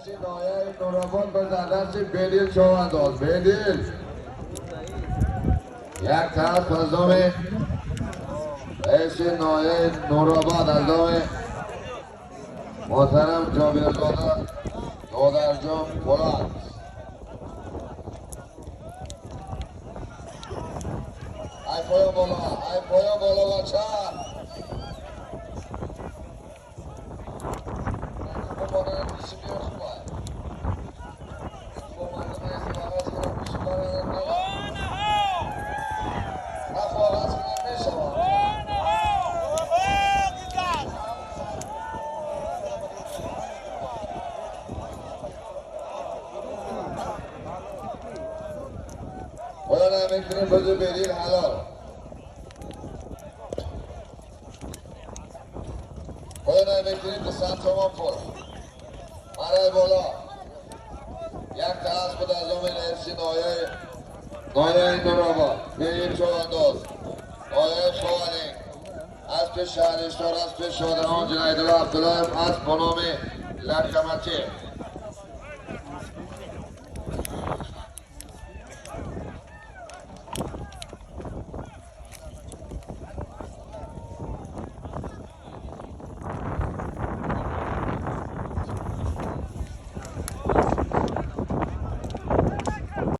رئیس نایه نورآباد با دست بدیل چوبانداز بدیل یک طرف از نام رئیس نایه نورآباد از نام محترم جابرزاده دادرجان بلند. ای پایا بالا، ای پایا بالا بچه. میتونیم بازو بدیل حلال. خدا نمیتونیم به 100 تومان پول. برای بالا. یک طرف بود از آمین رئیس نایه نورآباد. بدیل چوبانداز. نایه خوانین. از پیش شهرستان، از پیش شادمان جنایدالله عبدالله از با نام لکمتی.